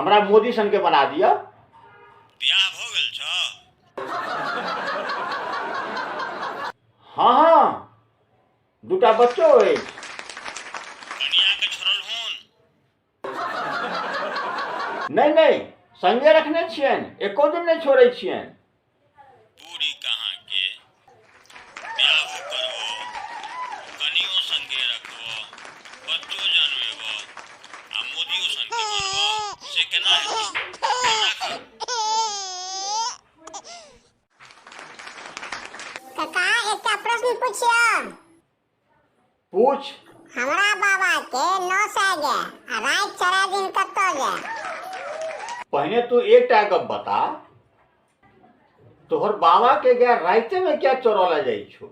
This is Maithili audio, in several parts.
हमरा मोदी सनके बना दिअ। बियाह भऽ गेल छौ? हँ हँ, दूटा बच्चो अछि। कनियाँके छोड़लहुन? नहि नहि, संगे रखने छियनि, एको दिन नहि छोड़ै छियनि। बूढ़ी कहाँ के बियाहो करबो, कनियो संगे रखबो, बच्चो जनमेबो आ मोदियो संगे बनबो, से केना हेतौ? राख। काका, एकटा प्रश्न पुछियौ? पूछ। हमरा बाबा के 900 गाय आ राति चराय दिन कतऽ जाय? पहिने तू एकटा गप बता, तोहर बाबा के गाय राइते में क्या चरऽ लए जाइ छौ?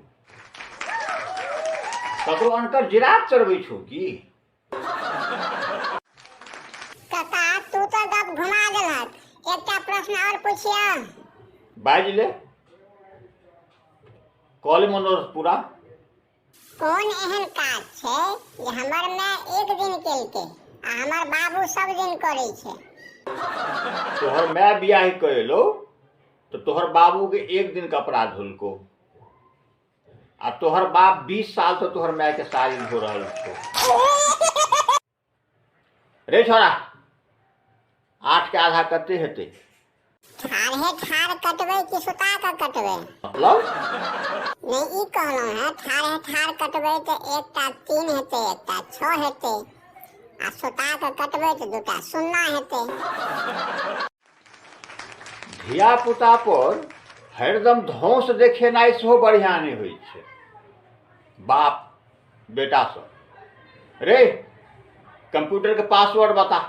ककरो अनकर जिरात चरबै छौ की? काका, तू तऽ गप घुमा देलहक। एकटा प्रश्न आओर पुछियौ? बाजि ले, कऽ ले मनोरथ पूरा। कोन एहन काज छै जे हमर माय एक दिन केलकै आ हमर बाबू सब दिन करै छै? तोहर माय बियाह कऽ एलो तऽ तोहर बाबूके एक दिन कपड़ा धोलको आ तोहर बाप 20 सालसँ तोहर मायके साड़ी धो रहल छौ। रे छोरा, 8 के आधा कते हेतै? ठाढ़े ठाढ़ कटबै कि सुता कऽ कटबै? मतलब? नहि, ई कहलहुँ हेँ, ठाढ़े ठाढ़ कटबै तऽ एकटा 3 हेतै, एकटा 6 हेतै आ सुता कऽ कटबै तऽ 2टा 0 हेतै। धिया पुता पर हरदम धौंस देखेनाइ सेहो बढ़िआँ नहि होइ छै। बाप बेटा सब, रे कंप्यूटर के पासवर्ड बता।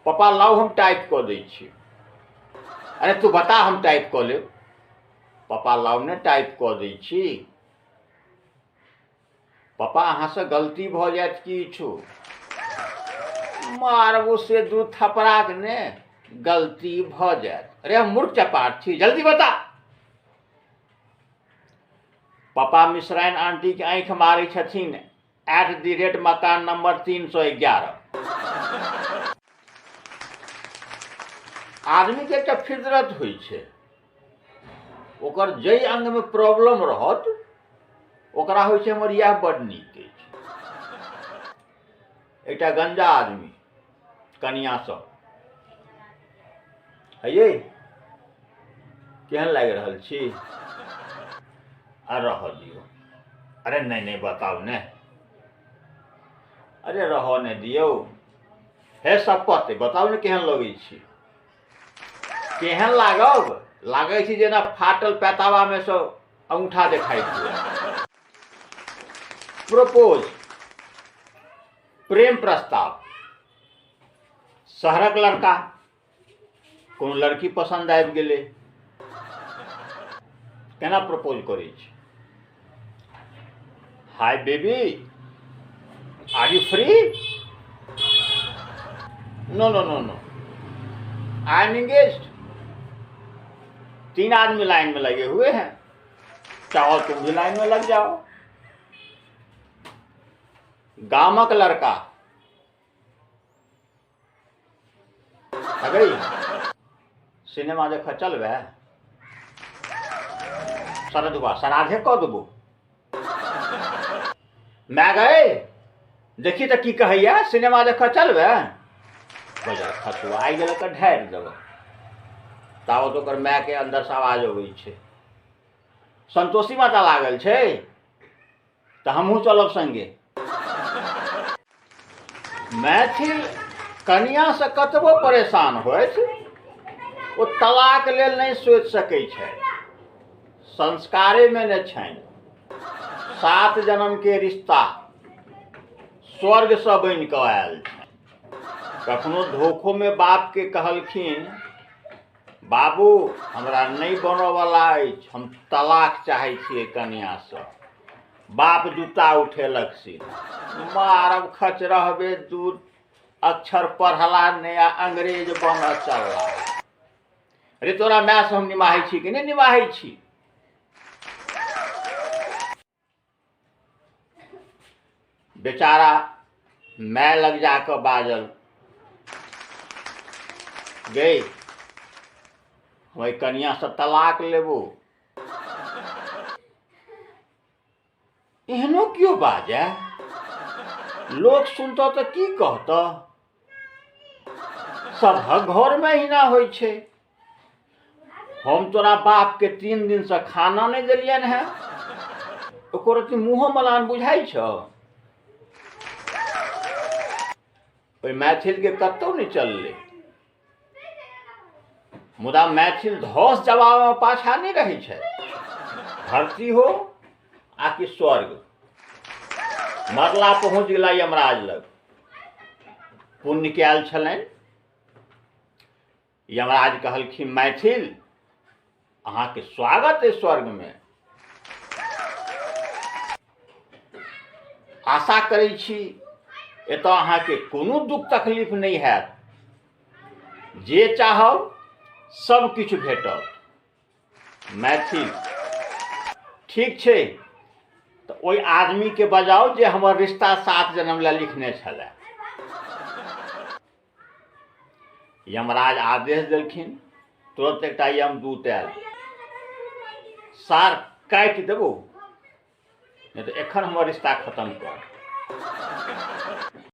पप्पा लाउ, हम टाइप कऽ दै छी। अरे तू बता, हम टाइप कऽ लेब। पप्पा लाउ ने, टाइप कऽ दै छी। पप्पा, अहाँसँ गलती भऽ जायत किछु, मारबो से दू थपड़ाक ने, गलती भऽ जायत। अरे हम मूर्ख चपाट छी? जल्दी बता। पप्पा मिश्राइन आंटीके आँखि मारै छथिन एट the rate मकान नंबर 311। आदमीके एकटा फितरत होइ छै, ओकर जाहि अङ्गमे प्रॉब्लम रहत ओकरा होइ छै हमर इएह बड्ड नीक अछि। एकटा गंजा आदमी कनियाँसँ, हयै केहन लागि रहल छी? आ रहऽ दियौ। अरे नहि नहि, बताउ ने। अरे रहऽ नहि दियौ, हे सप्पत, बताउ ने केहन लगै छी? केहन लागब? लागै छी जेना फाटल पैताबामे सँ अंगूठा देखाइत हुए। प्रपोज, प्रेम प्रस्ताव। शहरक लड़का, कोनो लड़की पसन्द आबि गेलै, केना प्रपोज करै छै? Hi baby, are you free? No no no no, I am engaged. 3 आदमी लाइन में लगे हुए हैं, चाहो तुम भी लाइन में लग जाओ। गामक लड़का, अगई सिनेमा देख चलबै? सरधुआ सराधे कऽ देबो। माय गए, देखी तऽ की कहैया, सिनेमा देख चलबै? बजर खसुआ आइ गेल तऽ ढारि देब। तावत ओकर मायके अन्दरसँ आवाज अबै छै, संतोषी माता लागल छै तऽ हमहूँ चलब संगे। मैथिल कनियाँसँ कतबो परेशान होथि, ओ तलाक लेल नहि सोचि सकै छथि, संस्कारेमे ने छनि। 7 जन्मके रिश्ता स्वर्गसँ बनि कऽ आयल छनि। कखनो धोखोमे बापके कहलखिन, बाबू हमरा नहि बनऽवला अछि, हम तलाक चाहै छियै कनियाँसँ, बाप जूता उठेलक सीधा, मारब खच रहबे, दू अक्षर पढ़ला नहि आ अंग्रेज बनऽ चलला। अरे तोरा मायसँ हम निमाहै छी कि नहि निमाहै छी? बेचारा माय लग जाकऽ बाजल, गै, हम एहि कनियासँ तलाक लेबो। एहनो केओ बाजए? लोक सुनतऽ तऽ की कहतऽ? सभक घरमे एहिना होइ छै। हम तोरा बापके 3 दिनसँ खाना नहि देलियनि हेँ, ओकर अथी मुँहो मलान बुझाइ छौ? ओहि मैथिलके कतहु नहि चललै, मुदा मैथिल धस जवाबमे पाछा नहि रहै छै। धरती हो आ कि स्वर्ग, मरला पहुँच गेला यमराज लग। पुण्य कयल छलनि। यमराज कहलखिन, मैथिल, अहाँके स्वागत है स्वर्गमे। आशा करै छी एतऽ अहाँके कोनो दुख तकलीफ नहि हैत, जे चाहब सब किछु भेटत। मैथिल, ठीक छै, तऽ ओहि आदमीके बजाउ जे हमर रिश्ता 7 जन्म लए लिखने छलए। यमराज आदेश देलखिन। तुरंत एकटा यमदूत आयल। सार, काटि देबो, नहि तऽ एखन हमर रिश्ता खतम कर।